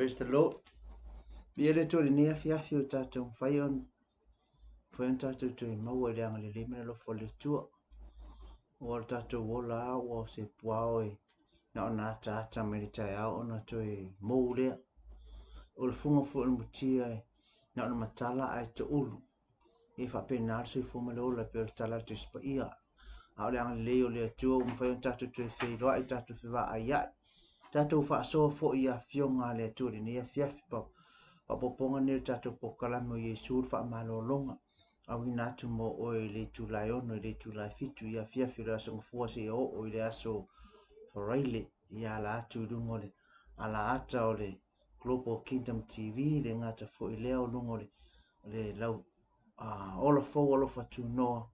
Praise the Lord. Viia le Atua i lenei afiafi o tatou mafai ona mafai ona tatou toe maua i le agalelei ma le alofa o le Atua. Ua o le tatou ola lava ua o se puao e na ona ataata mai le taeao ona toe mou lea. O le fuga foi o le mutia e na ona matala ae toulu. E faapena le soifua ma le ola e pei o le tala a le Tusi Paia. A o le agalelei o le Atua ua mafai ona tatou toe feiloai, tatou fevaaiai, tatou faasoa foi i afioga a le Atua i lenei afiafi. Faaopoopoga lenei o le tatou polokalame o Iesu le faamalologa, auina atu mo oe i le itula e 6 i le itula e 7 i afiafi o le aso Gafua seia oo i le aso Faraile, ia ala atu i luga o le alaata o le Global Kingdom TV, le gata foi lea o luga o le lau ola fou alofa tunoa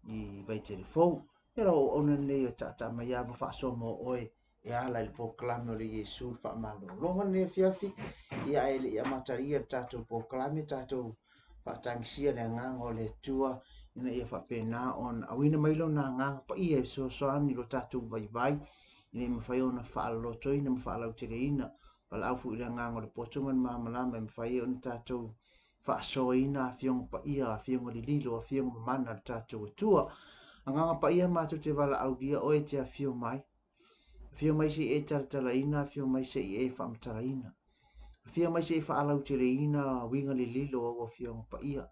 i Vaitele fou. Ia lau auauna lenei o taataa mai lava faasoa mo oe e ala i le polokalame o le Iesu le faamalologa lenei afiafi. Ia ae le i amatalia le tatou polokalame, tatou faatagisia le agaga o le Atua ina ia faapena ona auina mai lona agaga paia e fesoasoani i lo tatou vaivai, ina ia mafai ona faalolotoina ma faalauteleina valaau foi i le agaga o le poto ma le malamalama e mafai ai ona tatou faasoaina afioga paia, afioga lililo, afioga mamana a le tatou Atua. Agaga paia matou te valaaulia oe e te afio mai. Afio mai se i e talatalaina, afio mai se i e faamatalaina. Afio mai se i faalauteleina uiga lililo o au afioga paia.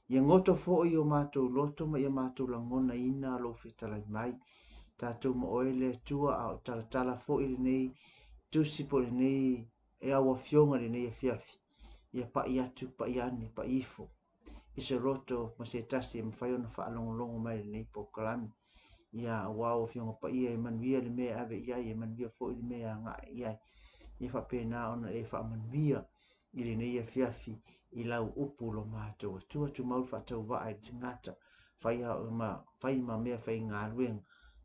Ia goto foi o matou loto ma ia matou lagonaina lou fetalai mai. Tatou ma oe le Atua, a o talatala foi lenei tusi po o lenei e au afioga i lenei afiafi. Ia pai atu, pai ane, pai ifo i se loto ma se tasi e mafai ona faalogologo mai i lenei polokalame. Ia aua au afioga paia e manuia le mea e ave i ai, e manuia foi le mea e agai i ai. Ia faapena ona e faamanuia i lenei afiafi i lau upu lo matou Atua. Tumau le faatauvaa i le tagata, fai ma, fai ma mea faigaluega,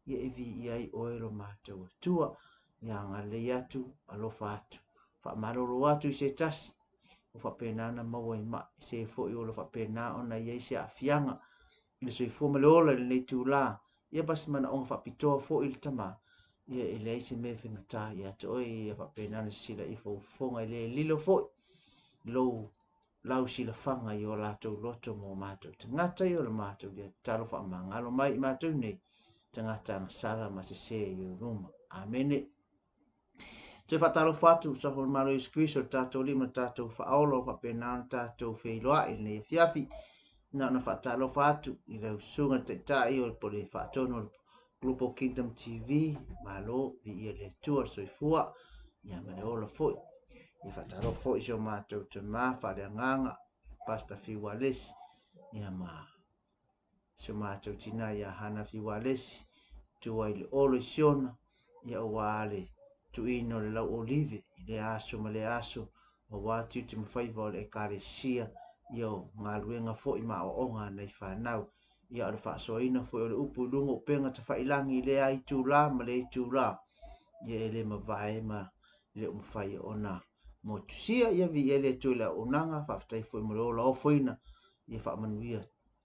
ia e viia ai oe lo matou Atua. Ia agalelei atu, alofa atu, faamalolo atu i se tasi ua faapena ona maua i mai, se foi o lo faapena ona i ai se aafiaga i le soifua ma le ola i lenei itula, ia ma se manaoga faapitoa foi i le tama, ia e leai se mea e faigata ia te oe, ia faapena ona sisila ifo ou fofoga e le lilo foi lou lau silafaga i o latou loto mo matou tagata, i o le matou lea tatalo faamagalo mai i matou nei tagata agasala ma sese i ou luma. Amene. Toe faatalofa atu, suafa o le Malo Iesu Keriso, le tatou Alii ma le tatou Faaola, o faapena ona tatou feiloai i lenei afiafi. Na ona faatalofa atu i lau susuga le Taitai o le Pule Faatonu o le Global Kingdom TV, malo, viia le Atua le soifua, ia ma le ola foi. Ia faatalofa foi i si o matou tama faaleagaga, Pastor Fiu Alesi, ia ma si o matou tina ia Hana Fiualesi, tua i le olo i Siona, ia aua le tuuina o le lau olive i lea aso ma lea aso, aua tiute ma faiva o le Ekalesia, ia o galuega foi ma aoaoga a nai fanau, ia o le faasoaina foi o le upu i luga o upega tafailangi i lea itula ma lea itula, ia e le mavae ma le o mafai ona motusia. Ia viia le Atua i le auaunaga, faafetai foi mo le ola ofoina, ia faamanuia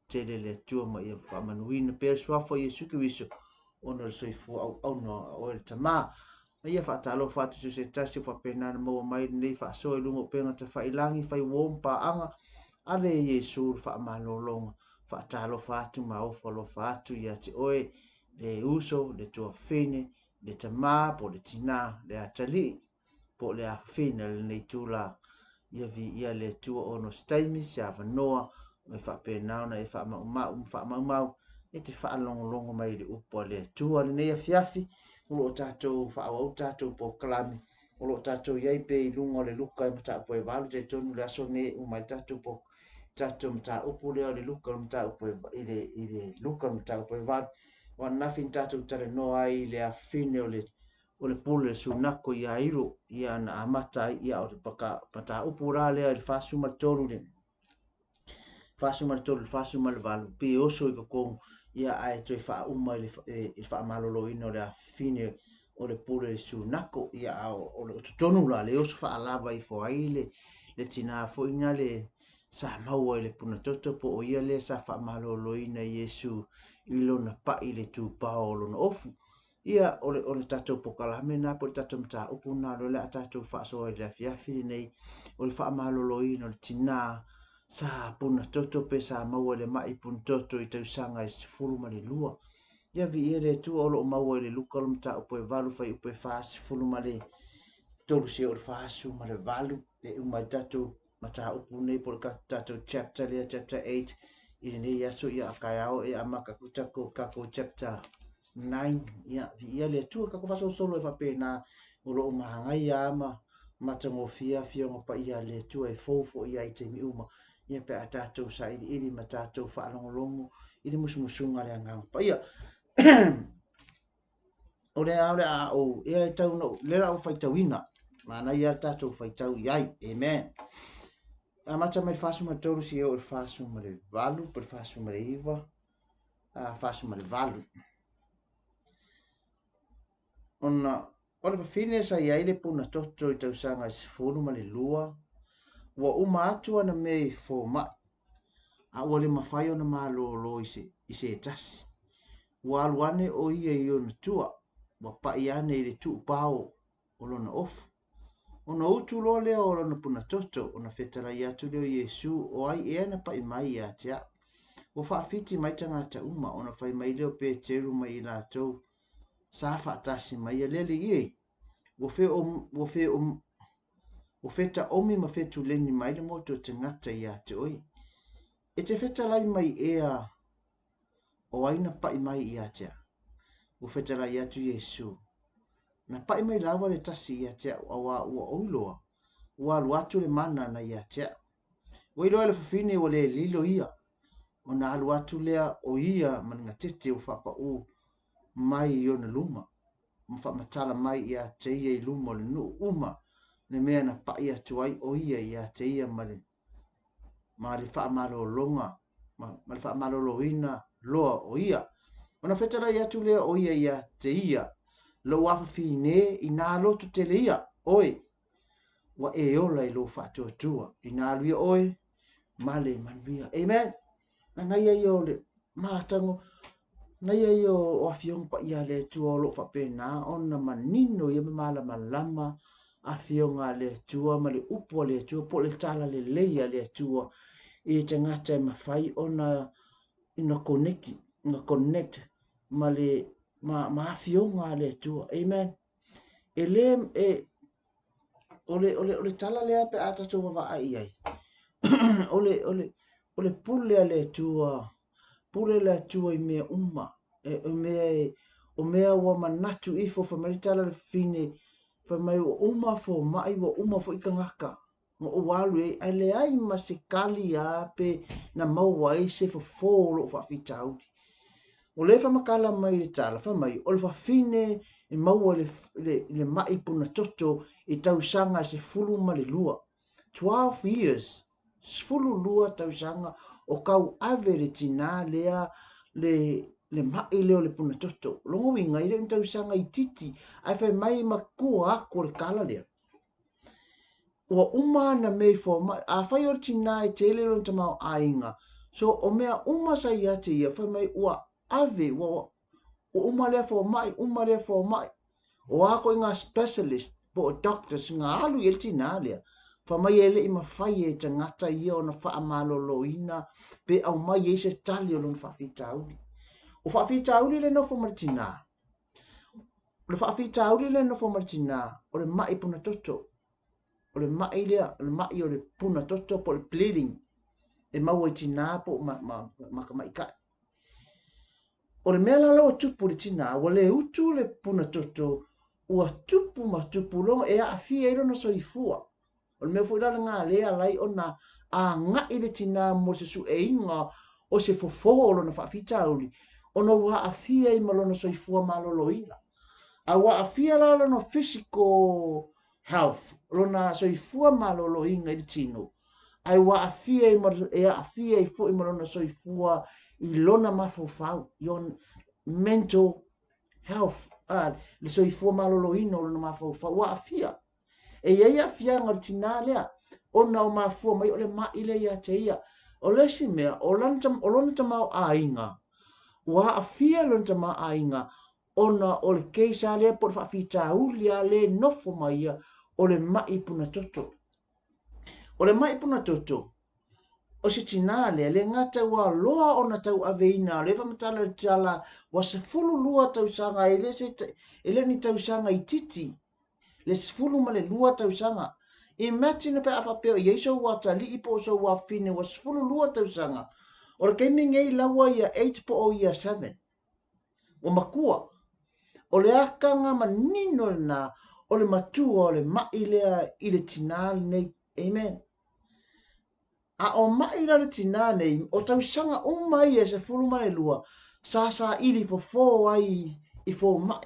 tele le Atua ma ia faamanuina pea le suafa o Iesu Keriso ona o le soifua auauna a oe le Tama. Ma ia faatalofa atu so se tasi o faapena ona maua mai lenei faasoa i luga o upega tafailangi, fai uo ma paaga a le Iesu le faamalologa. Faatalofa atu ma ofo alofa atu ia te oe le uso, le tuafafine, le tama po o le tina, le atalii po o le afafine o lenei itula. Ia viia le Atua ona o se taimi, se avanoa, e faapena ona e faamaumau ma faamaumau e te faalogologo mai i le upu a le Atua. Lenei afiafi, o lo o tatou faaauau tatou polokalame, o lo o tatou i ai pea i luga o le Luka e mataupu e 8, talitonu le aso lenei e uma ai le tatou tatou mataupu lea o le Luka o le mataupu i le, i le Luka o le mataupu e 8. O ananafi na tatou talanoa ai i le afafine o le o le pule le sunako i Iairo, ia na amata ai, ia o le mataupu la lea i le 43 le 43 le 48, pe oso i totonu, ia ae toe faauma i le faamaloloina o le afafine o le pule le sunako, ia a o le totonu la le oso faalava ifo ai le tina foi na le sa maua i le punatoto, po o ia lea sa faamaloloina Iesu i lona pai i le tupao o lona ofu. Ia, o le, o le tatou pokalame lena po o le tatou mataupu lena o le a tatou faasoa i le afiafi lenei, o le faamaloloina o le tinā sa puna toto pe sa maua i le ma'i puna toto i tausaga e 12. Ia viia le Atua o lo o maua i le Luka o le mataupu e 8 fuaiupu e 43 seia oo i le 48 e uma ai le tatou mataupu nei po o le tatou chapter lea, chapter 8 i lenei aso. Ia a taeao e amata atu tatou tatou chapter 9. Ia viia le Atua, tatou faasolosolo e faapena o lo o manaia ma matagofie afioga paia a le Atua e fou foi ai i taimi uma. Ia pe a tatou sailiili ma tatou faalogologo i le musumusuga a le Agaga Paia. O le a o le a ou ea e tau no le la ou faitauina. Manaia le tatou faitau i ai. Amen. Amata mai le 43 seia oo i le 48 po o le 49, a 48. Ona o le fafine sa i ai le puna toto i tausaga e 12, ua uma atu ana mea i fomai, a ua le mafai ona malolo i se, i se tasi. Ua alu ane ʻo ia i ona tua, ua paʻi ane i le tuupao o lona ofu. Ona utu loa lea o lona punatoto, ona fetalai atu lea o Iesū, O ai ea na paʻi mai ia te aʻu? Ua faafiti mai tagata uma, ona fai mai lea o Peteru mai i latou sa faatasi ma ia, Le Alii e, ua fe ua fe ua fetaomi ma fetuleni mai le motu o tagata ia te oe. E te fetalai mai ea O ai na paʻi mai ia te aʻu? Ua fetalai atu Iesū, Na paʻi mai lava le tasi ia te aʻu auā ua ou iloa, ua alu atu le mana na ia te aʻu. Ua iloa e le fafine ua le lilo ia, ona alu atu lea o ia ma le gatete ua faapaʻu mai i ona luma, ma faamatala mai ia te ia i luma o le nuu uma le mea na paʻi atu ai o ia ia te ia ma le ma le faamalologa ma, ma le faamaloloina loa o ia. Ona fetalai atu lea o ia ia te ia, lou afafine inā loto tele ia, oe, ua e ola i lou faatuatua, inā alu ia oe, ma le manuia. Amen. Manaia ia o le matago, manaia ia o afioga paia a le Atua o lo o faapena ona manino ia ma malamalama afioga a le Atua ma le upu a le Atua po o le tala lelei a le Atua i le tagata e mafai ona ina connect, ona connect ma le ma, ma afioga a le Atua. Amen. E le e o le, o le, o le tala lea pe a tatou vaavaai i ai, o le, o le, o le pule a le Atua, pule le Atua i mea uma, e, o mea e, o mea ua manatu ifo, fai mai le tala a le fafine, fai mai ua uma fomai, ua uma foi tagata. Na ou alu i ai, ae leai ma se kali a pe na maua ai se fofo o lou faafitauli. O lea e faamatala mai i le tala, fai mai, o le fafine e maua i le, le, le ma'i puna toto i tausaga e 12, 12 years, 12 tausaga o tauave le tinā lea le, le ma'i lea o le puna toto. O lona uiga, e le o ni tausaga itiiti, ae fai mai e matua atu o le tala lea. Ua uma ana mea i fomai. Afai o le tinā e tele lona tamaoaiga, so o mea uma sa ia te ia, fai mai ua ave, ua, ua uma lea fomai, uma lea fomai. O a koe ngā specialist po o doctors nga alu i ai le tinā lea, fai mai e le i mafai e tagata ia ona faamaloloina pe aumai ai se tali o lona faafitauli. O faafitauli le nofo ma le tinā. O le faafitauli lea e nofo ma le tinā, o le ma'i puna toto. O le ma'i lea, o le ma'i o le puna toto po o le bleeding e maua i tinā po o ma, ma, ma tamaitai. O le mea la la ua tupu i le tinā, ua le utu le puna toto, ua tupu ma tupu loa e aafia ai lona soifua. O le mea foi la lena lea e ala ai ona agai le tinā mo se sueina o se fofo o lona faafitauli, ona ua aafia ai ma lona soifua maloloina. A ua aafia la lona physical health, lona soifua maloloina i le tino, ae ua aafia ai ma, e aafia ai foi ma lona soifua i lona mafaufau, i lona mental health, a, le soifua maloloina o lona mafaufau, ua aafia. E i ai aafiaga o le tinā lea, ona o mafua mai o le ma'i lea ia te ia. O le isi mea, o lana, o lona tamaoaiga, ua aafia lona tamaoaiga ona o le case lava lea po o le faafitauli lava lea e nofo ma ia o le ma'i puna toto. O le ma'i puna toto, o se tinā lea, le gata ua loa ona tauaveina, o lea e faamatala i le tala, ua 12 tausaga, e le, se, e le ni tausaga itiiti, le 12 tausaga. Imagine pe a faapea o i ai sou atalii po o sou afafine ua 12 tausaga, o le taimi nei la ua ia 8 po o ia 7. Ua matua. O le akaga manino lena o le matua o le ma'i lea i le tinā lenei. Amen. A o ma'i la le tinā nei, o tausaga uma ia e 12, sa saili fofo ai i fomai.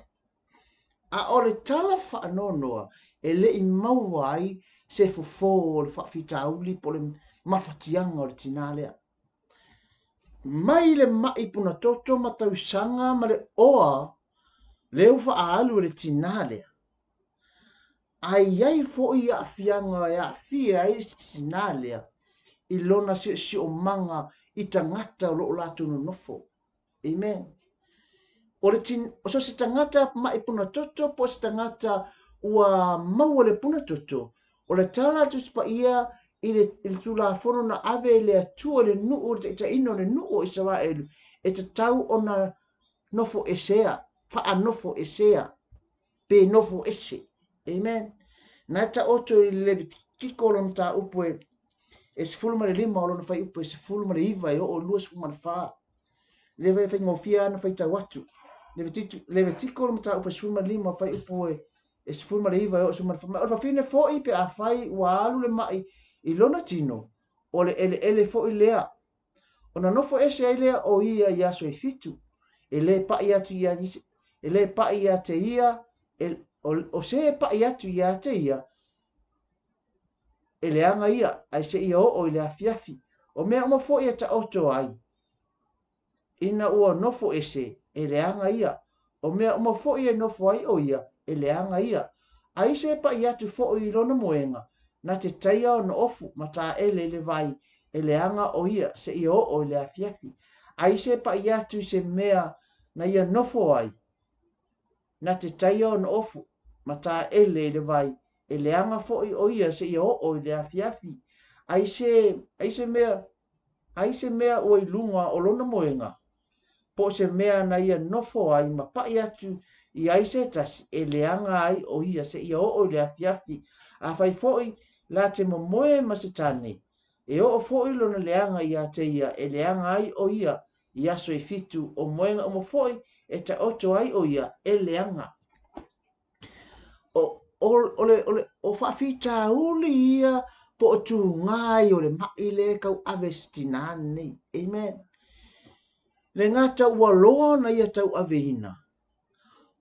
A o le tala faanoanoa e le i maua ai se fofo o le faafitauli po o le mafatiaga o le tinā lea. Mai le ma'i punatoto ma tausaga ma le oa lea ua faaalu e le tinā lea, a i ai foi aafiaga e aafia ai le tinā lea i lona siosiomaga i tagata o lo o latou nonofo. Amen. O le tin, so se tagata ma'i puna toto po o se tagata ua maua le puna toto, o le tala a le Tusi Paia i le, i le Tulafono na ave e le Atua i le nuu, le taitaiina o le nuu o Isaraelu, e tatau ona nofo esea, faanofo esea, pe nofo ese. Amen. Na e taoto i le Levitiko o lona mataupu e e 15 o lona fuaiupu e 19 e oo i 24. Le vai faigofie lava ona faitau atu. Levitiko o le mataupu e 15 fuaiupu e e 19 e oo i 14. O le fafine foi pe afai ua alu le ma'i i lona tino, o le eleele foi lea. Ona nofo ese ai lea o ia i aso e fitu, e lē pa'i atu ia e lē pa'i ia te ia, e, o, o se e pa'i atu ia te ia, e leaga ia, ae seia oo i le afiafi. O mea uma foi e taoto ai, ina ua nofo ese, e leaga ia. O mea uma foi e nofo ai o ia, e leaga ia. Ai se pa'i atu foi i lona moega, na te taia ona ofu ma taele i le vai, e leaga o ia, seia oo i le afiafi. Ai se pa'i atu i se mea na ia nofo ai, na te taia ona ofu ma taele i le vai, e leaga foi o ia seia oo i le afiafi. Ai se, ai se mea, ai se mea ua i luga o lona moega, po o se mea na ia nofo ai ma pa'i atu i ai se tasi, e leaga ai o ia seia oo i le afiafi. Afai foi la te momoe ma se tane, e oo foi lona leaga ia te ia, e leaga ai o ia i aso e fitu, o moega uma foi e taoto ai o ia, e leaga. O, o, o, le, o, le, o faafitauli ia po o tūgā ia o le ma'i lea e tauave e se tinā lenei. Amen. Le gata ua loa ona ia tauaveina,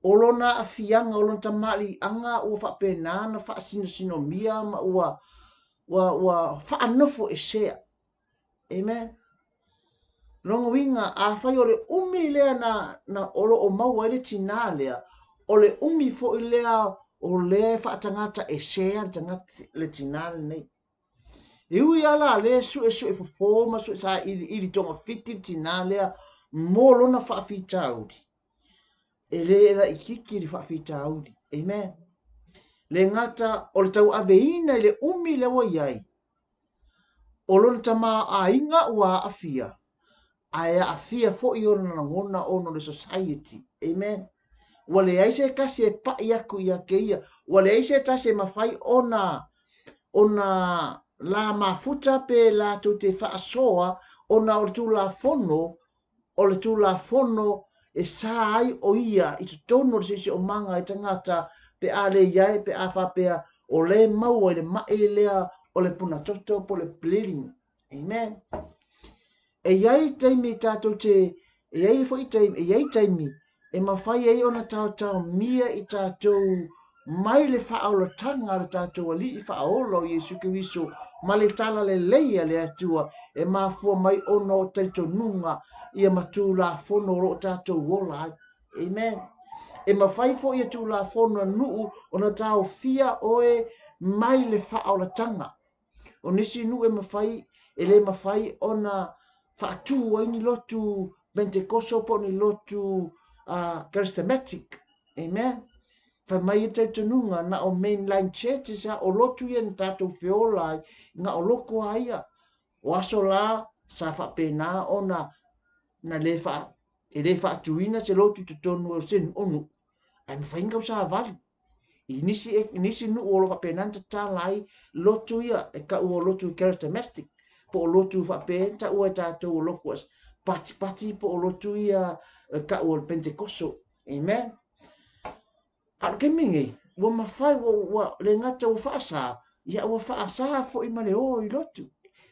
o lona aafiaga, o lona tamaliiaga ua faapena ona faasinosinomia ma ua, ua, ua faanofo esea. Amen. Lona uiga, afai o le umi lea na, na o lo o maua ai le tinā lea, o le umi foi lea o lea e faatagata esea le tagata, le tinā lenei. E ui lava la lea e suesue fofo ma sue sailiili togafiti le tinā lea mo lona faafitauli, e le laitiiti le faafitauli. Amen. Le gata o le tauaveina i le umi lea ua i ai, O lona tamaoaiga ua aafia, ae aafia foi ona lagona ona o le society. Amen. Ua leai se tasi e pa'i atu ia te ia. Ua leai se tasi e mafai ona ona la mafuta pe latou te faasoa ona o le Tulafono o le Tulafono e sa ai o ia i totonu o le siosiomaga i tagata pe a le i ai pe a faapea o lea e maua i le ma'i lea o le puna toto po o le bleeding. Amen. E i ai taimi tatou te, e i ai foi taimi, e i ai taimi e mafai ai ona taotaomia i tatou mai le faaolataga a le tatou Alii faaola o Iesu Keriso ma le talalelei a le Atua e mafua mai ona o talitonuga ia ma Tulafono o lo o tatou ola ai. Amen. E mafai foi e Tulafono a nuu ona taofia oe mai le faaolataga. O nisi nuu e mafai, e le mafai ona faatu ai ni lotu Pentekoso po o ni lotu Charismatic. Amen. Fai mai ai le talitonuga, na o mainline churches a, o lotu ia na tatou feola ai, na o loko a ia. O aso la, sa faapena ona na le faa, e le faatuina se lotu i totonu o se o nuu, ae mafai ona tausavali. I nisi, i nisi nuu o lo o faapena ona tatala ai lotu ia, e taua o lotu charismatic, po o lotu faapea e taua e tatou o lotu patipati, po o lotu ia e taua o le Pentekoso. Amen. A o le taimi nei, ua mafai, ua, ua le gata ua faasa, ia ua faasa foi ma le o i lotu,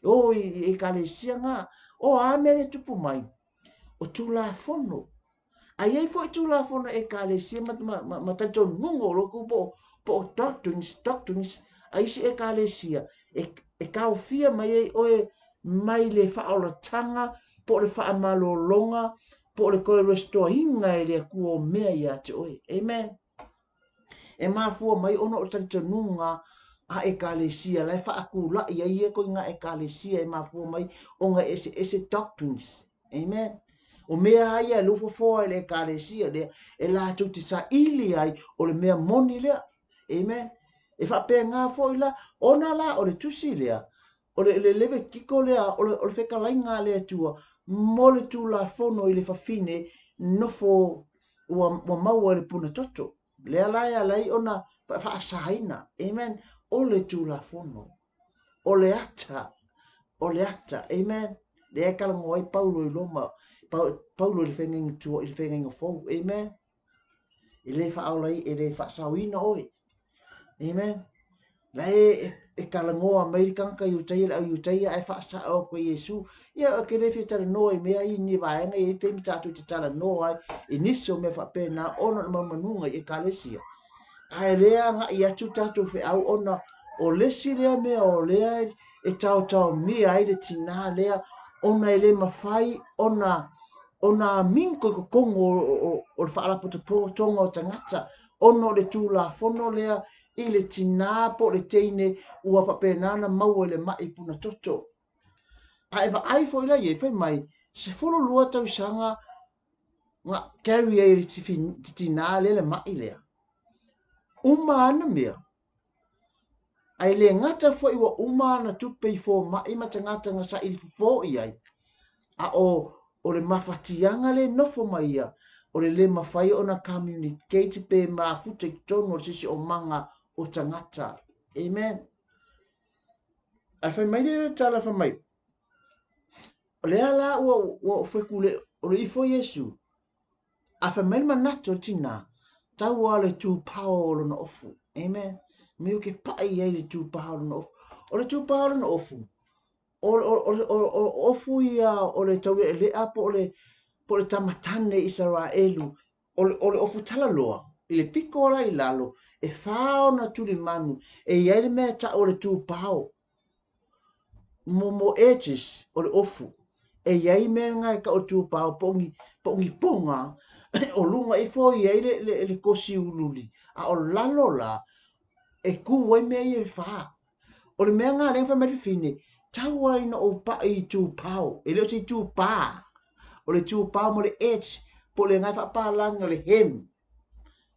o i, i ekalesia ngā. O a mea le tupu mai, o Tulafono. A i ai foi Tulafono ekalesia ma, ma, ma, ma talitonuga o lotu po, po o doctrines, doctrines a isi ekalesia, e, e taofia mai ai oe mai le faaolataga po o le faamalologa po o le toe restoreina e le Atua o mea ia te oe. Amen. E mafua mai ona o talitonuga a ekalesia la e faatulai ai ia koiga ekalesia e mafua mai ona e eseese doctrines. Amen. O mea a ia e lufofoa i le ekalesia lea e latou te saili ai o le mea moni lea. Amen. E faapena foi la, ona la o le tusi lea, O le, le Levitiko lea, o le, o le fetalaiga a le Atua mo le Tulafono i le fafine nofo ua, ua maua i le puna toto. Lea la e ala ai ona faasaina. Amen. O le Tulafono. O le ata. O le ata. Amen. Lea e talanoa ai Paulo i Roma, Paulo i le feagaiga tua, i le feagaiga fou. Amen. E le faaola e le faasaoina oe. Amen. La e, e, e talanoa mai le tagata Iutaia, le au Iutaia, ae faasao atu e Iesu. Ia, ou te le fia talanoa i mea i ni vaega, e i ai taimi tatou te talanoa ai i nisi o mea faapena ona o le manumanuga i ekalesia. Ae le agai atu tatou feau ona o le isi lea mea o lea e taotaomia ai le tinā lea ona e le mafai ona ona mingo i totonu o, o, o le faalapotopotoga o tagata ona o le tulafono lea i le tinā po o le teine ua faapena ona maua i le ma'i puna toto. A e vaai foi la i ai, fai mai, 12 tausaga na carry ai e le tinā lea le ma'i lea. Uma ana mea, Ae le gata foi ua uma ana tupe i fomai ma tagata na saili fofo i ai, a o o le mafatiaga le nofo ma ia, o le le mafai ona communicate pe mafuta i totonu o le siosiomaga o tagata. Amen. Ae fai mai le tala fai mai, o lea la ua, ua fekule, o le ifo Iesu, A fai mai le manatu o le tinā, tau lava le tupao o lona ofu. Amen. Me o ke paʻi ai le tupao o lona ofu. O le tupao o lona ofu, o, o, o, o, o ofu ia o le tauleʻeleʻa po o le, po o le tamatane Isaraelu, o le, o le ofu talaloa, i le piko la i lalo, e whā ona tulimanu, e i ai le mea e taʻu o le tupao. Mo edges o le ofu, e i ai mea na e tau o le tupao po o ni, po o ni poga o luga ifo i ai le, le, le kosi uliuli, a o lalo la, e kū ai mea ia e whā. O le mea ngā lea whai mai le fafine, tau ai na ou paʻi i tupao, e le o se tupā, o le tupao mo le edge, po o le ngai whaapālanga o le hem.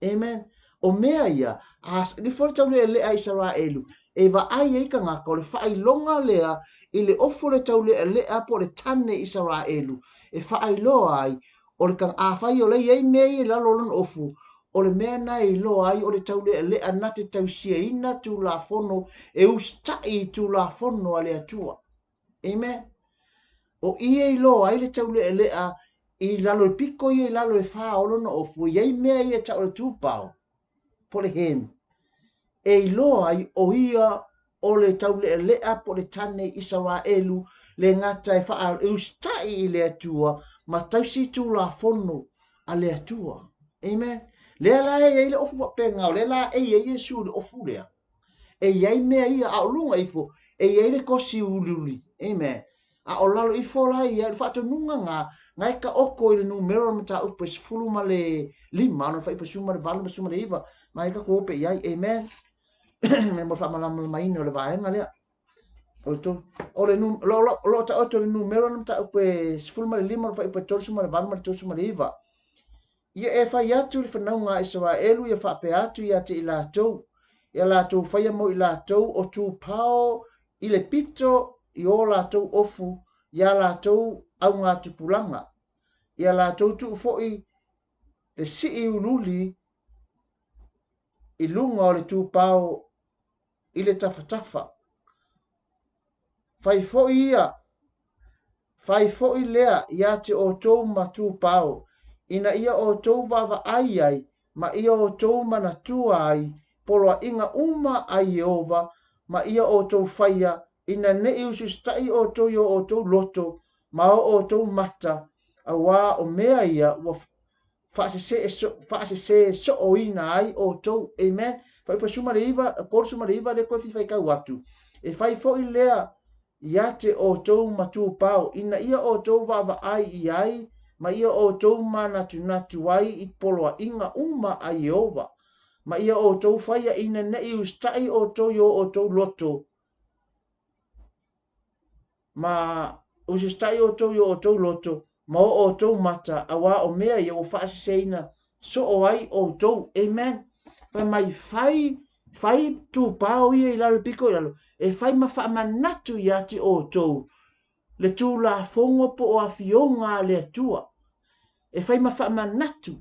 Amen. O mea ia, a nifo le taulealea Isaraelu, e vaai ai tagata, o le faailoga lea i le ofo le taulealea po o le tane Isaraelu, e faailoa ai, o le tang, afai o la e i ai mea ia i lalo o lona ofu, o le mea na e iloa ai o le taulealea na te tausiaina Tulafono e usitai i Tulafono a le Atua. Amen. O i e iloa ai le taulealea i lalo i piko ia i lalo e whā o lona ofu, i ai mea ia tau le tūpao, po le hem, e iloa ai o ia o le taulealea po le tane Isaraelu le gata e wha e usitai i le Atua ma tausi tulafono a le Atua. Amen. Lea la e i ai le ofu whapenga, o lea la e i ai Iesu le ofu lea. E i ai mea ia, a o luga ifo, e i ai le kosi uliuli. Amen. A o lalo ifo la ia, le faatonuga ngā, ngā e ka oko i le numera o le mataupu e 15, ona whaipa 18 ma 19, ma e ka kuope i ai. Amen. Me mo le faamalamalamaina o le vaega lea. O le tolu, o le nu, lo, lo, lo taoto le numera o le mataupu e 15, o le whaipa 38 ma le 39. Ia e fai atu i le fanauga a Isaraelu ia faapea atu ia te i latou, ia latou faia mo i latou o tupao i le pito i o latou ofu iā latou augatupulaga, ia latou tuu foi le sii uliuli i luga o le tupao i le tafatafa. Fai foi ia, fai foi lea ia te outou ma tupao, ina ia outou vaavaai ai ma ia outou manatua ai poloaiga uma a Ieova ma ia outou faia, ina ne i usiusitaʻi outou i o outou loto ma o outou mata, auā o mea ia ua faasese sooina ai outou. Amen. Fuaiupu 19, 39 lea koe fia faitau atu. E fai foi lea ia te outou ma tupao, ina ia outou vaavaai i ai ma ia outou manatunatu ai i poloaiga uma a Ieova, ma ia outou faia ina ne i usitai outou i o outou loto ma usiusitaʻi outou i o outou loto ma o outou mata, auā o mea ia ua faaseseina soo ai outou. Amen. Fai mai, fai, fai tupao ia i lalo i piko i lalo, e fai ma faamanatu ia te outou le Tulafono po o afioga a le Atua. E fai ma faamanatu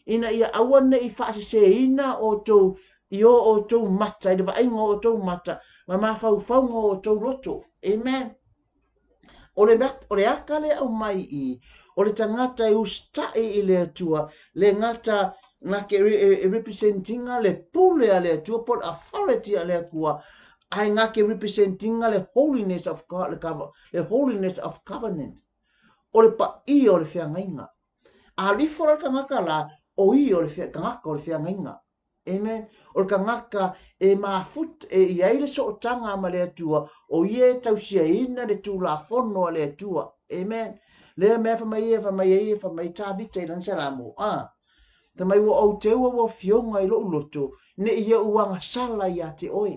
ina ia aua ne i faaseseina outou i o outou mata, i le vaaiga o outou mata, ma mafaufauga o outou loto. Amen. O le, o le aka lea aumai i, o le tagata e usitai i le Atua, le gata na ke e, e representinga le pule a le Atua, po le authority a le Atua, ae na ke representinga le holiness of God, le, le holiness of covenant. O le paia o le feagaiga. A alu ifo la le tagata la, o ia o le tagata o le feagaiga. Amen. O le tagata e mafuta, e i ai le sootaga ma le Atua, o ia e tausiaina le Tulafono a le Atua. Amen. Lea mea fai mai ia, fai mai ai, fai mai Tavita i lana Salamo, ah, fai mai ua ou teua ua afioga i lou loto, ne i ou agasala ia te oe.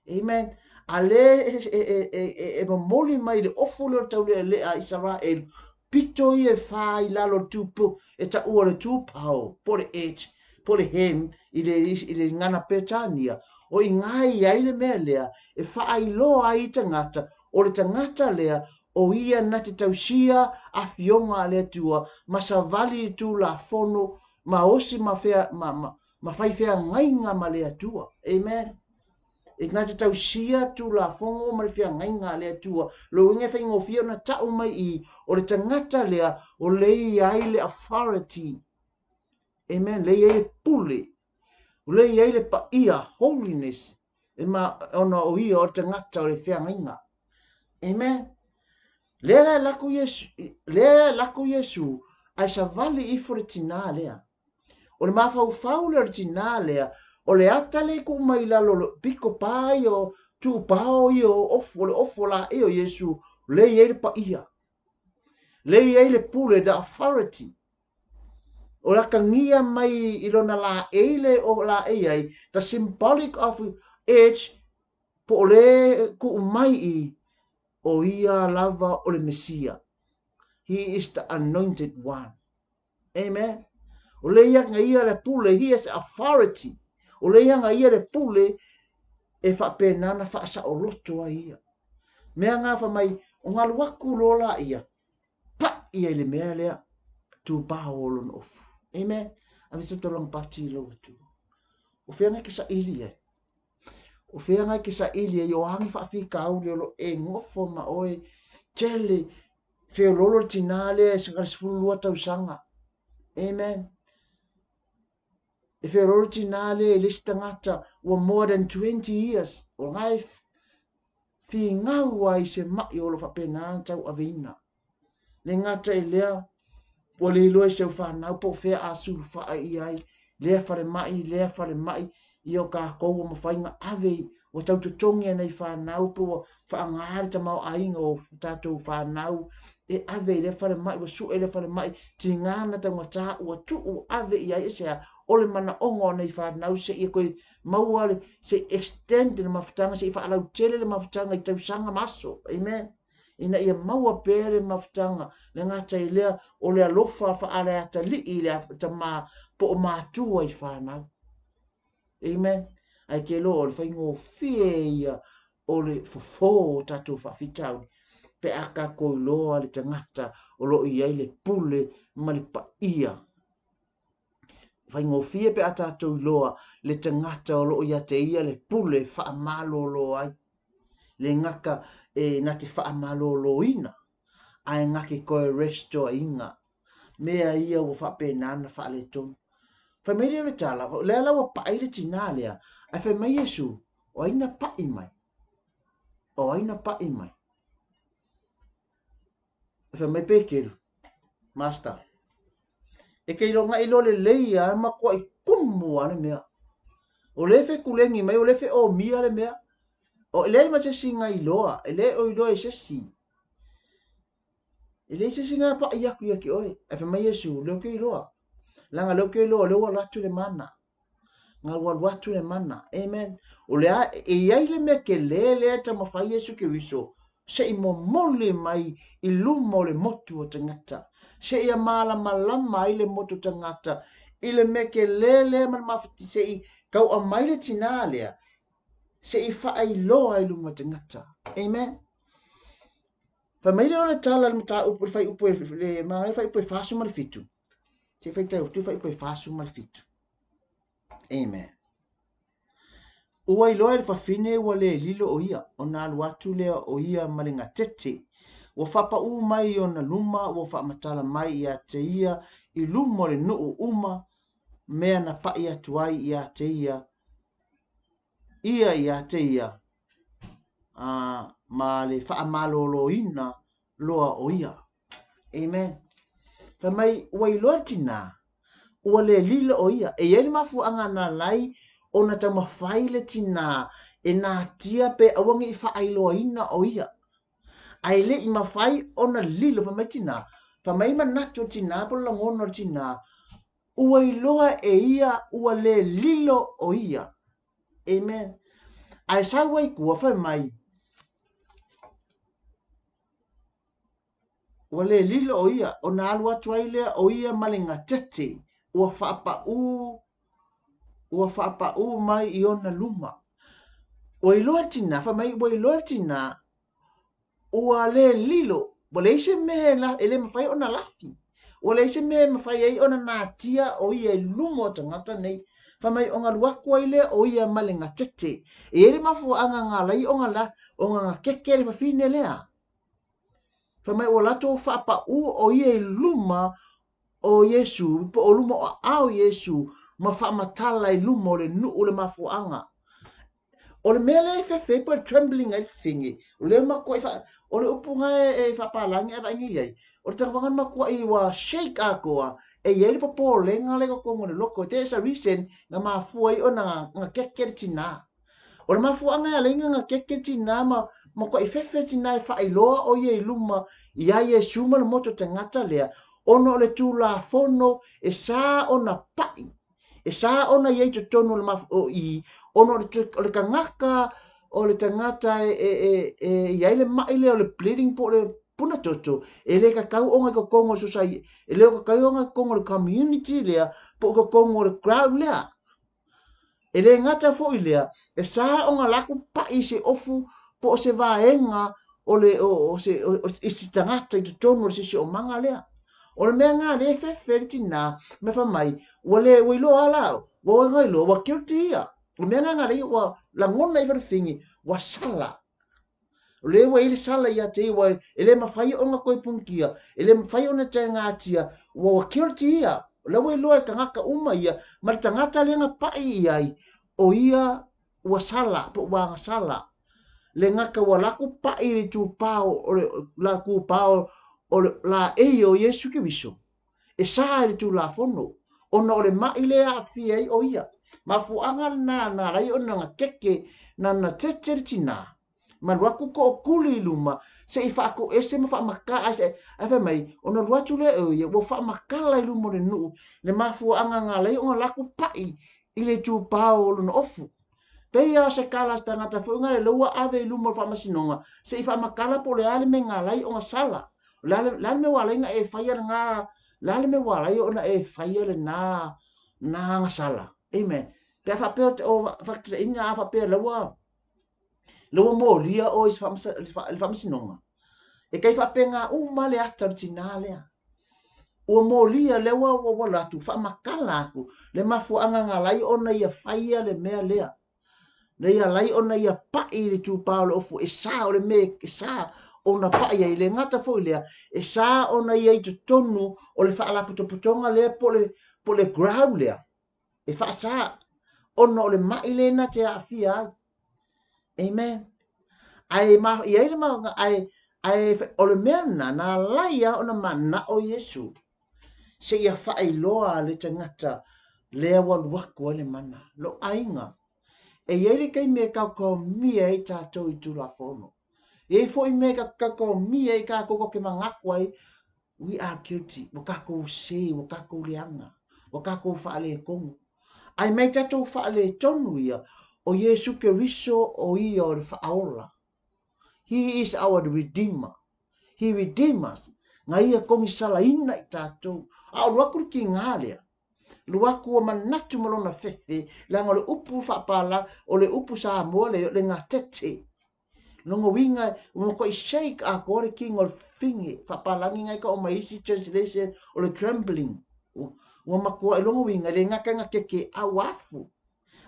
Amen. A le e, e, e, e, e momoli mai le ofu lea o le taulealea a Isaraelu, pito ia e fā i lalo o le tupu, e taua le tupao, po le et, po le hem, i le, i le gana Petania. O i ngā i ai le mea lea, e faailoa ai i tagata, o le tagata lea, o ia na te tausia afioga a le Atua, ma savali i Tulafono, ma osi ma, fea, ma, ma, ma fai feagaiga ma le Atua. Amen. E na te tausia Tulafono ma le feagaiga a le Atua. Lo uiga e faigofie ona ta'u mai i, o le tagata lea, o le i ai le authority. Amen. Le i ai le pule. O le i ai le paia, holiness. E ma, ona o ia o le tagata o le feagaiga. Amen. Lea la e lako Iesu, lea la e lako Iesu, ae savali ifo le tinā lea. O le mafaufau lea o le tinā lea, o le ata lea i kuu mai i lalo o le piko pā ia o tuupao ia o ofu, o le ofu o laei o Iesu, lea i ai le paia. Lea i ai le pule, the authority. O le atagia mai i lona laei le o laei ai, the symbolic of age, po o le kuu mai i, o ia lava o le Mesia. He is the anointed one. Amen. O le ia nga ia le pule, he has authority. O le ia nga ia le pule e faapena na faasaoloto ai ia. Mea ngā wha mai, o ngalu aku loa la ia, paʻi ia i le mea lea, tupao o lona ofu. Amen. Ave se tolanga pati i lau atu. O fea ngai ke saili ai. O fea ngai ke saili ai, o angi faafitauli o lo e gofo ma oe, tele, feololo le tinā lea e saka le 12 tausaga. Amen. E feololo le tinā lea i le isi tagata ua more than 20 years. O ngai figau ai se maʻi o lo faapena ona tauaveina. Le gata i lea, ua le iloa i si au fanau po o fea a sulufaa i ai, lea falemai, lea falemai, ia o kākou ua mafai ona ave i, ua tau totogi e nai fanau pe ua faaaga le tamaoaiga o tatou fanau e ave i lea falemai, ua sue i lea falemai, tiga na taugata ua tuu ave i ai, e se a, o le manaoga o nei fanau seia koe maua le, se i extend le mafutaga, se i faalautele le mafutaga i tausaga ma aso. Amen. Ina ia maua pea le mafutaga, le gata i lea o le alofa faaleatalii i le tama po o matua i fanau. Amen. Ae ke loa o le faigofie ia o le fofo o tatou faafitauli pe a tatou iloa le tagata o lo o i ai le pule ma le paia. Faigofie pe a tatou iloa le tagata o lo o ia te ia le pule faamalolo ai. Le gata e na te faamaloloina, ae na te toe restore-ina. Mea ia ua faapena ona faaletonu. Fai mai lea o le tala, o lea la ua pai le tinā lea, ae fai mai Iesu, o ai na pai mai? O ai na pai mai? Fai mai Peteru, Master, e ke iloa iloa lelei a matuai tumu a le mea. O le fekulegi mai, o le feomia le mea. O leai ma se isi na iloa, e le o iloa e se isi. E leai se isi na paʻi aku ia te oe. Ae fai mai Iesu, lea ou te iloa. Leaga lea ou te iloa o lea ua alu atu le mana. Na ua alu atu le mana. Amen. O le a, e i ai le mea tele lea e taumafai Iesu Keriso se i momoli mai i luma o le motu o tagata, seia malamalama ai le motu o tagata i le mea tele lea ma le mafatia, se i tau'a mai le tinā lea, se i faailoa i luma o tagata. Amen. Fai mai lea o le tala i le mataupu i le fuaiupu le manaia le fuaiupu e 47. Se i faitau atu le fuaiupu e 47. Amen. Ua iloa e le fafine ua le lilo o ia, ona alu atu lea o ia ma le gatete. Ua faapaū mai i ona luma, ua faamatala mai ia te ia i luma o le nuu uma mea na paʻi atu ai ia te ia, ia ia te ia, a ma le faamaloloina loa o ia. Amen. Fai mai, ua iloa le tinā, ua le lilo o ia. E i ai le mafuaaga na ala ai ona taumafai le tinā e natia pe aua ne i faailoaina o ia. Ae le i mafai ona lilo, fai mai le tinā, fai mai manatu o le tinā po o le lagona o le tinā, ua iloa e ia ua le lilo o ia. Amen. Ae sau ai tua, fai mai, Ua le lilo o ia, ona alu atu ai lea o ia ma le gatete, ua faapaū, ua faapaū mai i ona luma. Ua iloa le tinā, fai mai, ua iloa le tinā, ua le lilo, ua leai se mea e le mafai ona lafi. Ua leai se mea e mafai ai ona natia o ia i luma o tagata nei. Fai mai ona alu atu ai lea o ia ma le gatete. E i ai le mafuaaga na ala ai ona gatete le fafine lea. Fai mai ua latou faapaū o ia i luma o Iesu, po o luma o aao o Iesu, ma faamatala i luma o le nuu le mafuaaga. O le mea lea e fefe ai po o le trembling ai le fafine, o lea e matuai faa, o le upu na e faapalagi ae vaai nei i ai, o le tagata na matuai ua shake atoa, e i ai le popolega lea i totonu o le loto. There is a reason na mafua ai ona gatete le tinā. O le mafuaaga e ala ai ona gatete le tinā ma matuai fefe le tinā e faailoa o ia i luma iā Iesu ma le motu o tagata lea, ona o le Tulafono e sa ona paʻi. E sa ona i ai i totonu o le maf o i, ona o le o le tagata, o le tagata e e e e i ai le maʻi lea o le bleeding po o le puna toto, e le tatau ona i totonu o le society, e le tatau ona i totonu o le community lea, po o totonu o le crowd lea. E le gata foi i lea, e sa ona latou paʻi i se ofu po o se vaega o le o, o se o, o, i se tagata i totonu o le siosiomaga lea. O le mea lena lea e fefe ai le tinā ma fai mai, ua le ua iloa lava la, ua ua iloa ua guilty ia. O le mea lena na ala ai ua lagona ifo le fafine ua sala. O lea ua i ai le sala ia te ia, ua e le mafai ona toe punitia, e le mafai ona taegatia, ua ua guilty ia. O lea ua iloa e tagata uma ia, ma le tagata lea na paʻi i ai, o ia ua sala, po ua agasala. Le gata ua alu atu paʻi i le itupa o le la itupa o le laei o Iesu Keriso, e sa i le Tulafono, ona o le maʻi lea e aafia ai o ia. Mafuaaga lena na ala ai ona gatete, na natete le tinā, ma alu atu tootuli i luma se i faatoese ma faamatala, ae fai mai, ona alu atu lea o ia, ua faamatala i luma o le nuu le mafuaaga na ala ai ona alu atu paʻi i le itupa o lona ofu. Pei a o se kala a se tagata foi nga le ua ave i luma o le faamasinoga se i faamatala po o le a le mea na ala ai ona sala. O le a le, le a le mea ua ala ai ona e faia lena, le a le mea ua ala ai ona e faia lena na agasala. Amen. Pe a faapea o faataitaiga a faapea la ua la ua molia oe i le faamasinoga, e tai faapena uma le ata o le tinā lea. Ua molia lea ua ua alu atu faamatala atu le mafuaaga na ala ai ona ia faia le mea lea. Na ia ala ai ona ia pai i le itupa o le ofu e sa o le mea e sa ona pai ai. Le gata foi lea, e sa ona ia i totonu o le faalapotopotoga lea po o le ground lea e faasa ona o le mai lea na te aafia ai. Amen. Ae ma i ai le ma ae ae o le mea na na alai a ona manao Iesu se ia faailoa le tagata lea ua alu atu ai le mana. Lou aiga, e i ai le taimi e kaokaomia ai tatou i Tulafono. E i ai foi mea e kaokaomia ai tatou tatou te manatu ai we are guilty, ua tatou sē, ua tatou leaga, ua tatou faaletonu. Ae mai tatou faaletonu ia, o Iesu Keriso o ia o le faaola. He is our redeemer. He redeem us. Na ia kogisalaina i tatou. A o alu atu le tiga lea, alu atu ua manatu ma lona fefe, leaga o le upu faapala, o le upu Samoa lea, o le gatete. Lona uiga ua matuai shake atoa le tino o le fafine, faapalagi na e tau mai isi translation o le trembling. Ua matuai, lona uiga e le gata ina keke a ua afu.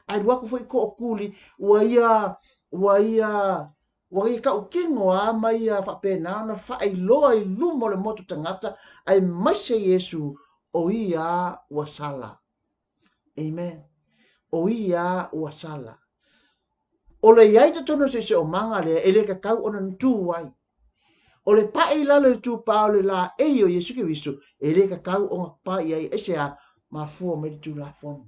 Ae alu atu foi tootuli ua ia ua ia ua ia tautino a ma ia faapena ona faailoa i luma o le motu tagata aemaise Iesu o ia ua sala. Amen. O ia ua sala. O le i ai totonu o le siosiomaga lea e le tatau ona tu ai. O le paʻi i lalo i le tūpā o le laei o Iesu Keriso e le tatau ona paʻi ai aisea mafua mai le Tulafono.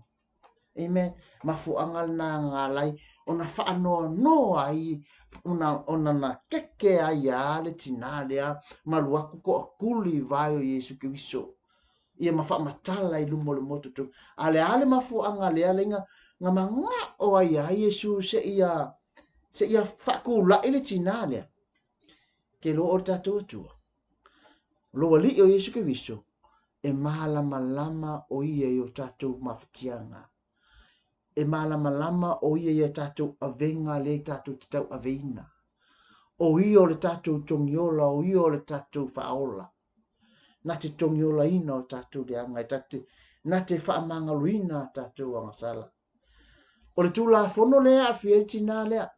Amen. Mafuaaga lena na ala ai ona faanoanoa ai ona, ona na keke ai a le tinā lea ma alu atu toatuli i vae o Iesu Keriso. Ia ma faamatala i luma o le motu tu. A le a le mafuaaga lea lea na manao ai ia Iesu se ia se ia faatulai le tinā lea. Ke loa o le tatou Atua. Lou Alii o Iesu Keriso, e mālamalama o ia i o tatou mafatiaga. E mālamalama o ia i a tatou avega lea i tatou te tauaveina. O ia o le tatou togiola, o ia o le tatou faaola. Na te togiolaina o tatou leaga, e tate, na te faamagaloina a tatou agasala. O le Tulafono lea e aafia ai le tinā lea,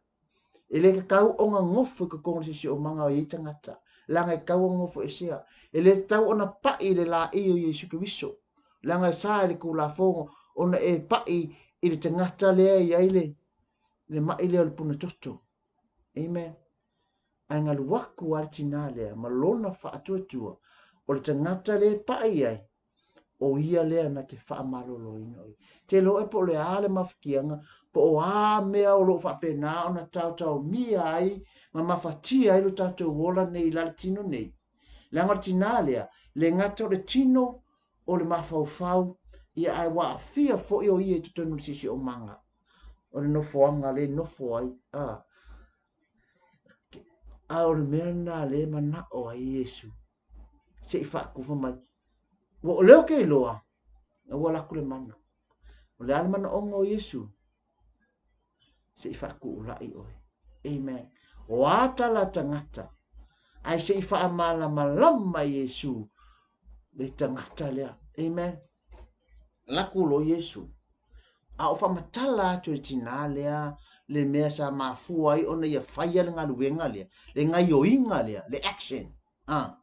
e le tatau ona nofo i totonu o le siosiomaga o i ai tagata, leaga e tatau ona nofo esea. E le tatau ona pai i le laei o Iesu Keriso, leaga e sa i le Tulafono ona e pai i le tagata lea e i ai le, le mai lea o le puna toto. Amen. Ae galu atu lava le tinā lea ma lona faatuatua, o le tagata lea e pai i ai, o ia lea na te faamaloloina o ia. Te iloa oe po o le a le mafatiaga, po o a mea o lo o faapena ona taotaomia ai ma mafatia ai lo tatou ola nei i la le tino nei. Leaga o le tinā lea, le gata o le tino o le mafaufau, ia ae ua aafia foi o ia i totonu o le siosiomaga o le nofoaga lea e nofo ai. A, a o le mea lena lea e manao ai Iesu se i faatufa mai. Ua o lea ou te iloa, na ua alu atu le mana. O le a le manaoga o Iesu? Se i faatuulai oe. Amen. O a tala a tagata, ae se i faamalamalama Iesu le tagata lea. Amen. Laku loa Iesu. A o faamatala atu e le tinā lea le mea sa mafua ai ona ia faia le galuega lea, le gaioiga lea, le action. A,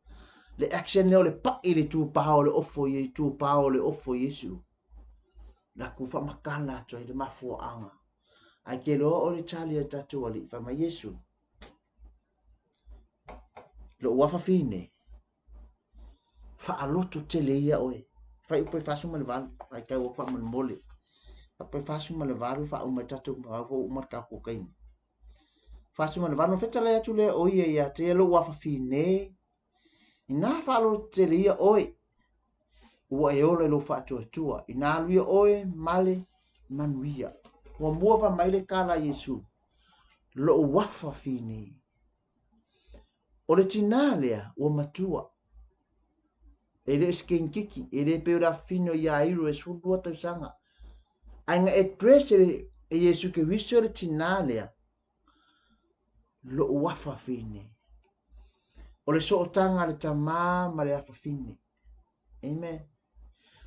le action lea o le paʻi i le itupa o le ofo i itupa o le ofo i Iesu. Laku faamatala atu ai le mafuaaga. Ae ke loa o le tali a le tatou Alii, fai mai Iesu, Lou afafine, faaloto tele ia oe. Fuaiupu e 48, ai tau atu faamolemole. Fuaiupu e 48 faauma ai tatou ua uma le tatou taimi. 48, ona fetalai atu lea o ia ia te ia lou afafine, inā faalototele ia oe, ua e ola i lou faatuatua, inā alu ia oe male manuia. Muamua fai mai le tala a Iesu, Lou afafine. O le tinā lea ua matua. E le o se kenikiki, e le pei o le afafine o Iairo e 12 tausaga. Ae na address e, e Iesu Keriso le tinā lea, lou afafine. O le sootaga a le tamā ma le afafine. Amen.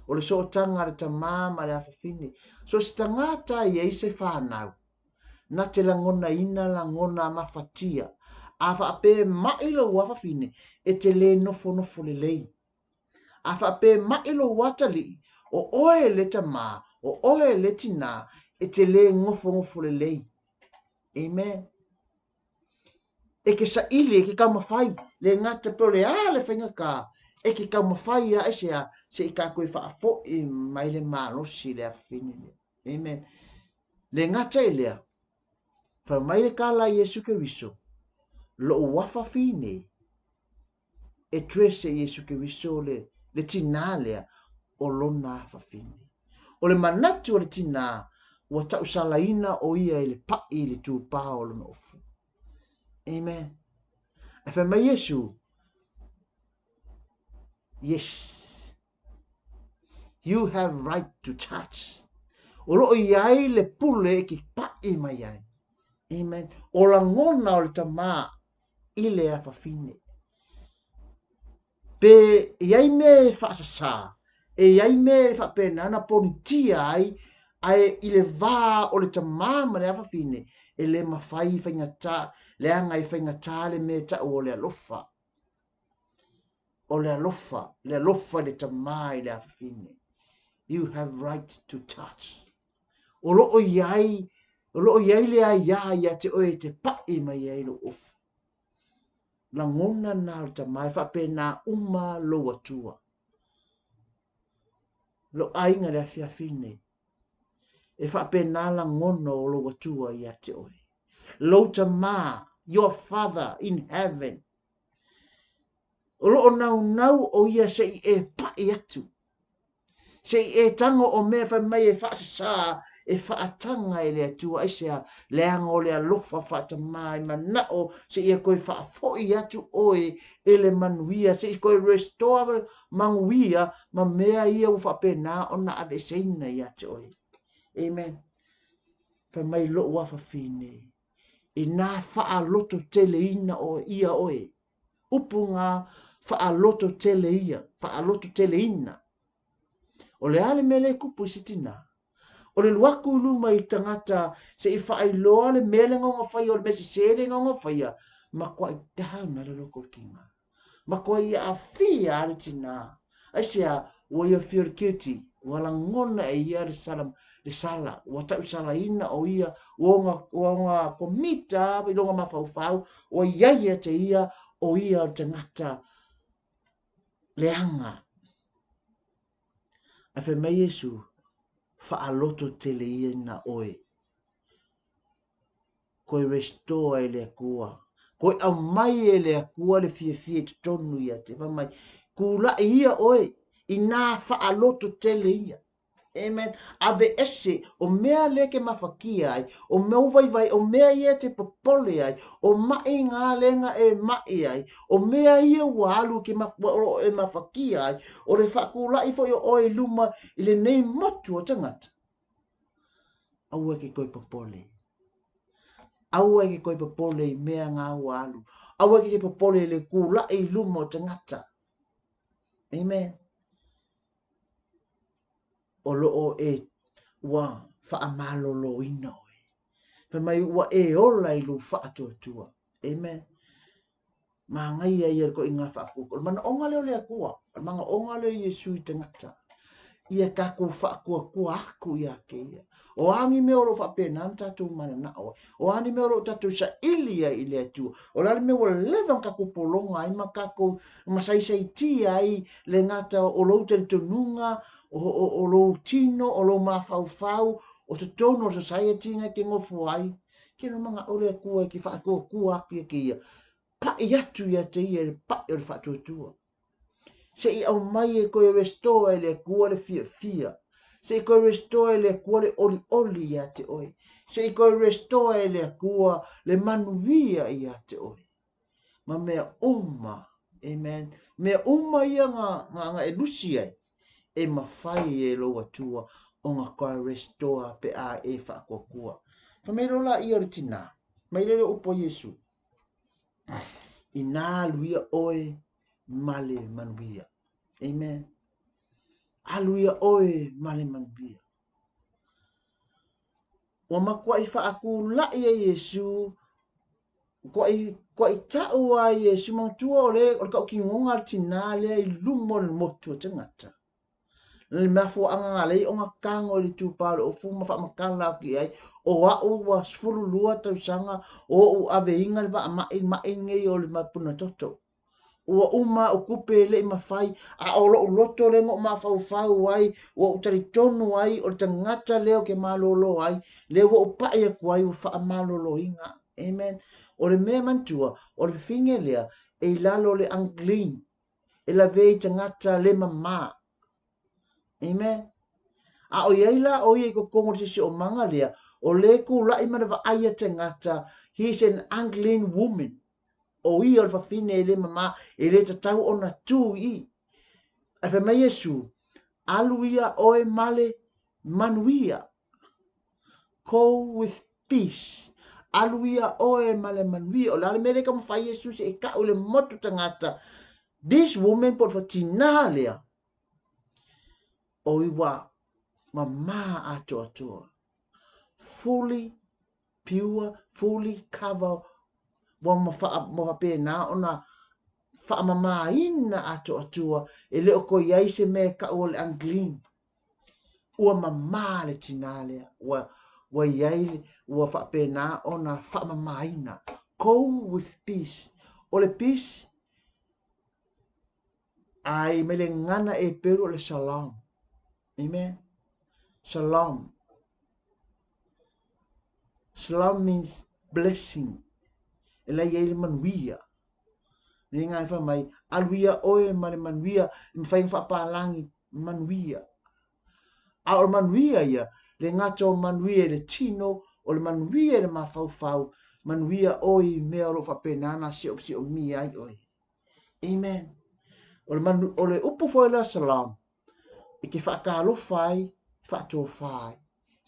O le sootaga a le tamā ma le afafine. So se tagata e i ai se whānau, na te lagonaina lagona mafatia, a faapea e maʻi lou afafine, e te lē nofonofo lelei. A faapea e maʻi lou atalii, o oe le tamā, o oe le tinā, e te lē nofonofo lelei. Amen. E ke saili, e ke taumafai, le gata pe o le a le faigata, e ke taumafai a aisea, se i tatou e faafoʻi mai le malosi i le afafine lea. Amen. Le gata i lea, fai mai le tala a Iesu Keriso, lou afafine, address e Iesu Keriso le, le tinā lea o lona afafine. O le manatu o le tinā, ua tausalaina o ia i le paʻi i le tūpā o lona ofu. Amen. Ae fai mai Iesu, yes, You have right to touch. O loo i ai le pule e ke paʻi mai ai. Amen. O lagona o le tamā i le afafine. Pe i ai mea e faasasā, e i ai mea e faapena na ponitia ai, ae i le vā o le tamā ma le afafine, e le mafai i faigata, leaga e faigata le mea e ta'u o le alofa. O le alofa, le alofa i le tamā i le afafine. You have right to touch. O loo i ai, o loo i ai le aiā ia te oe e te paʻi mai ai lou ofu. Lagona na o le tamā e faapena uma lou Atua. Lou aiga i le afiafi nei. E faapena lagona o lou Atua ia te oe. Lou tamā, your father in heaven, O loo naunau o ia se i e paʻi atu, se i e tago o mea fai mai e faasasā e faataga e le Atua. Aisea? Leaga o le alofa faatamā e manao se ia toe faafoi atu oe e le manuia, se i toe restore manuia ma mea ia ua faapena ona aveeseina ia te oe. Amen. Fai mai lou afafine, inā faalototeleina oe, ia oe, upu ngā faalototele ia, faalototeleina. O le a le mea lea e kupu i se tinā? O le alu atu i luma i tagata se i faailoa le mea le gaoga faia, o le mea sesē le gaoga faia, matuai down a le loko o le tinā. Matuai aafia a le tinā. Aisea, ua ia feel guilty, ua lagona e ia le sala, le sala, ua tausalaina o ia, ua ona, ua ona komita i lona mafaufau, ua iai ia te ia, o ia o le tagata leaga. Ae fai mai Iesu, faalototeleina oe. Koe restore e le Atua. Koe aumai e le Atua le fiafia i totonu ia te. Fai mai, kulaʻi ia oe, inā faalototele ia. Amen. Aveese, o mea lea ke mafakia ai, o mea vaivai, o mea ia te popole ai, o maʻi ngā lenga e maʻi ai, o mea ia ua alu ke maf, ua o e mafakia ai, o le faakulaʻi foi o oe i luma i lenei motu o tagata. Aua e ke toe popole. Aua e ke toe popole i mea ngā ua alu. Aua e ke popole i le kulaʻi i luma o tagata. Amen. O loo e ua faamaloloina oe. Fai mai ua e ola i lou faatuatua. Amen. Manaia ia le toʻiga faatuatua. O le manaoga lea o le Atua, o le manaoga lea o Iesu i tagata, ia tatou faatuatua atu ia te ia. O a ni mea o lo o faapena ona tatou mananao ai? O a ni mea o lo o tatou saili ai i le Atua? O le a le mea ua leva ona tatou pologa ai ma tatou masaisaitia ai le gata o lou talitonuga, o, o, o lou tino, o lou mafaufau, o totonu o le society na e te nofo ai? Ke no manaʻo le Atua e ke faatuatua atu ia te ia. Paʻi atu ia te ia i le paʻi o le faatuatua. Se i aumai e toe restore e le Atua le fiafia. Se i toe restore e le Atua le olioli ia te oe. Se i toe restore e le Atua le manuia ia te oe. Ma mea uma, amen, mea uma ia nga, nga, nga e lusi ai, e mafai e lou Atua ona toe restore pe a e faatuatua. Fai mai loa laia o le tinā, mai lele o upu a Iesu, Inā alu ia oe ma le manuia. Amen. Alu ia oe ma le manuia. Ua matuai faatula'i e Iesu, tuai ta'u a Iesu, manatua o le, o le ta'utinoga a le tinā lea i luma o le motu o tagata. Le mafuaaga na ala ai ona tago i le itupa o le ofu ma faamatala atu i ai, o a'u ua 12 tausaga o o'u aveina le vaama'i ma'i lenei o le puna toto. Ua uma a'u tupe e le i mafai, a o lo'u loto lea na ou mafaufau ai, ua ou talitonu ai o le tagata lea ou te malolo ai, lea ua ou pa'i atu ai ua faamaloloina. Amen. O le mea manatua, o le fafine lea e i lalo o le unclean, e lavea i tagata le mamā. Amen. A o i ai la o ia i totonu o le siosiomaga lea, o lea e tula'i ma le vaai a tagata, he is an unclean woman. O ia o le fafine e le mamā, e le tatau ona tū i i. Ae fai mai Iesu, alu ia oe ma le manuia. Go with peace. Alu ia oe ma le manuia. O le a le mea lea e taumafai Iesu se i ta'u i le motu tagata. This woman po o le fatinā lea, o ua mamā atoatoa. Fully pure, fully cover, ua faapena ona faamamāina atoatoa, e le o toe i ai se mea e ta'u o le unclean. Ua mamā le tinā lea, ua, ua i ai, ua faapena ona faamamāina. Go with peace. O le peace, ai mai le gagana Eperu o le shalom. Amen. Shalom. Shalom means blessing. E la i ai le manuia. Le ngā wha mai, alu ia oe ma le manuia, e mawhai ngā whaapālangi, manuia. A o le manuia ia, le gata o manuia i le tino, o le manuia i le mafaufau, manuia oe i mea o lo o faapena ona siosiomia ai oe. Amen. O le, manu, o le upu foi la Salam, e te faatalofa ai, faatofa ai.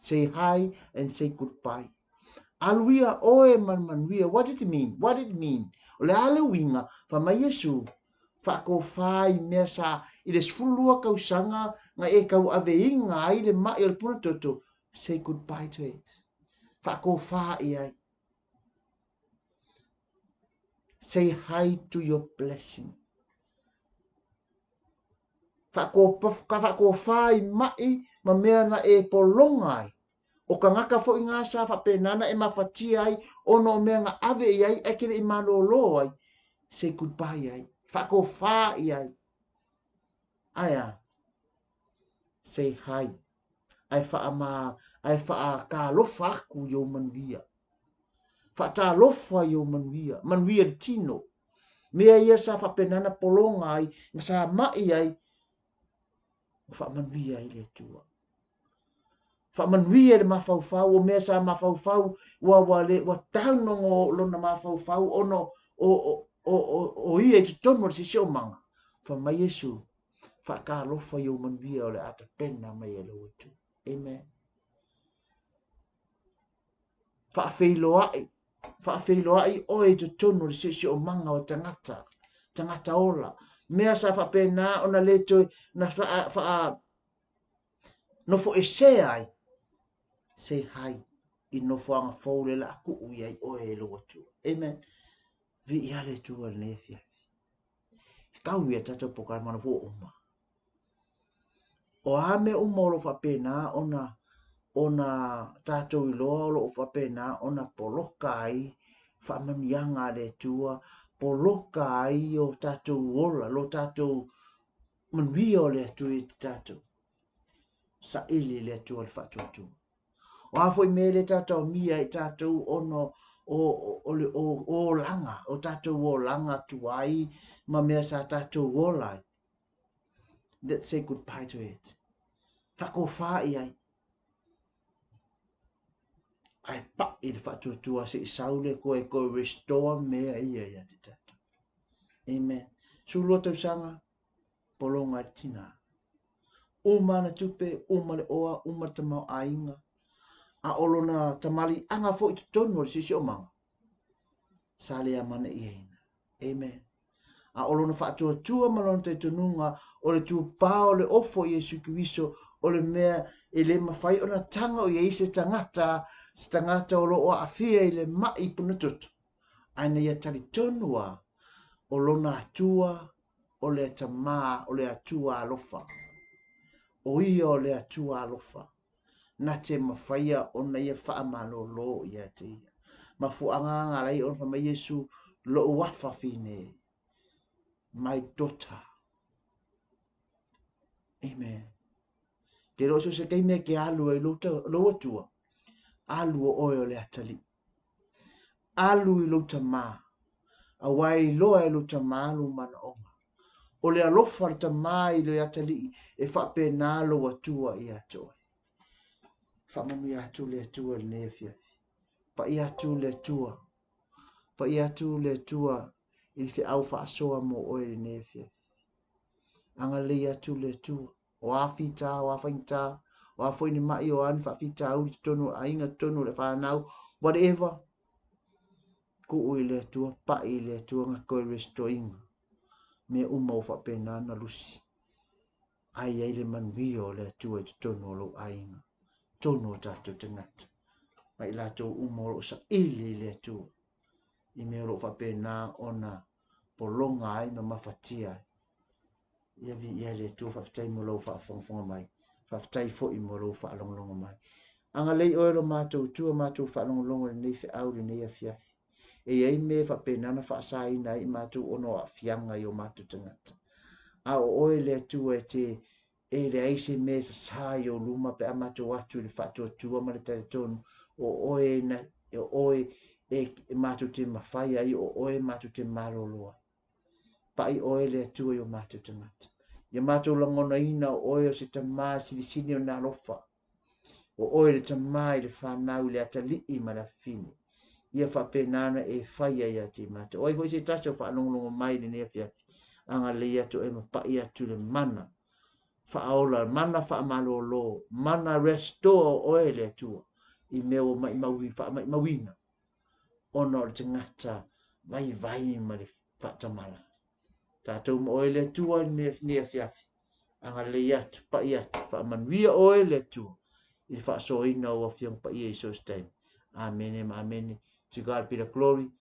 Say hi and say goodbye. Alu ia oe ma le manuia. What did it mean? What did it mean? O le a le uiga, fai mai Iesu, faatofa i mea sa i le 12 tausaga na e tauaveina ai le ma'i o le puna toto, say goodbye to it. Faatofa i ai. Say hi to your blessing. Faatofa i ma'i ma mea na e pologa ai. O kangaka foi ngā sa faapena na e mafatia ai ona o mea na ave i ai ae ke le i malōlō ai, say goodbye ai, faatofā i ai. Ae a? Say hi. Ae whaama, ae whaatalofa aku i ou manuia. Whaatalofa i ou manuia, manuia le tino. Mea ia sa faapena na pologa ai, ma sa ma'i ai, ua faamanuia ai le Atua. Faamanuia i le mafaufau, o mea sa mafaufau, ua, ua, le, ua taunogo lona mafaufau ona o, o, o, o, o ia i totonu o le siosiomaga. Fai mai Iesu, faatalofa i ou manuia o le a tapena mai e lou Atua. Amen. Faafeiloai, faafeiloai oe i totonu o le siosiomaga o tagata, tagata ola. Mea sa faapena ona le toe na faa, faa nofo esea ai, say hi i nofoaga fou le la tuu i ai oe e lou Atua. Amen. Viia le Atua i lenei afiafi. Kau ia tatou polokalame ona ua uma. O a mea uma o lo o faapena ona ona tatou iloa o lo o faapena ona poloka ai faamanuiaga a le Atua, poloka ai o tatou ola, lo tatou manuia o le Atua ia te tatou. Saili i le Atua le faatuatua. O a foi mea le tatou amia ai tatou ona o, o, le o, olaga, o tatou olaga tuai ma mea sa tatou ola ai. Let's say goodbye to it. Faatofa i ai. Ae pai le faatuatua se i sau le Atua e toe restore mea ia ia te tatou. Amen. 12 tausaga, pologa ai le tina. Uma ana tupe, uma le oa, uma le tamaoaiga, a o lona tamaliiaga foi i totonu o le siosiomaga, sa le amanaiaina. Amen. A o lona faatuatua ma lona talitonuga o le tupā o le ofo i Iesu Keriso o le mea e le mafai ona taga i ai se tagata, se tagata o lo o aafia i le ma'i punatoto, ae na ia talitonu lava o lona Atua o le Tama, o le Atua alofa. O ia o le Atua alofa, na te mafaia ona ia faamalolo ia te ia. Mafuaaga na ala ai ona fai mai Iesu, Lou afa fine, my daughter. Amen. Ke le o so se taimi e ke alu ai lou Atua, alu o oe o le atalii. Alu i lou tama, aua e iloa e lou tama lou manaoga. O le alofa o le tama i le atalii e faapena lou Atua ia te oe. Faamanuia atu le Atua i lenei afiafi. Paia atu le Atua. Paia atu le Atua i le feau faasoa mo oe i lenei afiafi. Agalelei atu le Atua. O a fita, o a faigata, o a foi ni ma'i, o a ni faafitauli i totonu o aiga, totonu o le whanau, whatever. Tuu i le Atua, pa'i i le Atua na toe restoreina. Mea uma ua faapena ona lusi. Ae i ai le manuia o le Atua i totonu o lou aiga, totonu o tatou tagata, ma i latou uma o lo o saili i le Atua, i mea o lo o faapena ona pologa ai ma mafatia ai. Ia viia le Atua, faafetai mo lou faafogafoga mai, faafetai foi mo lou faalogologo mai. Agalelei oe lo matou Atua, matou faalogologo i lenei feau i lenei afiafi. E i ai mea e faapena ona faasaina ai i matou ona o aafiaga i o matou tagata. A o oe le Atua e te e leai se mea e sasā i ou luma pe a matou atu i le faatuatua ma le talitonu o oe na o oe e matou te mafai ai, o oe matou te malolo ai. Pa'i oe le Atua i o matou tagata. Ia matou lagonaina o oe o se tama e silisili ona alofa. O oe le tama i le fanau i le atalii ma le afafine. Ia faapena ona e faia ia te i matou. O ai foi se tasi o faalogologo mai i lenei afiafi, agalelei atu oe ma pa'i atu le mana faaola, mana faamalolo, mana restore o oe le Atua i mea ua maimau, faamaimauina ona o le tagata vaivai ma le faatamala. Tatou ma oe le Atua i lenei afiafi, agalelei atu, pa'i atu, faamanuia oe le Atua i le faasoaina o Afioga Paia i so o se taimi. Amene ma amene. To God be the glory.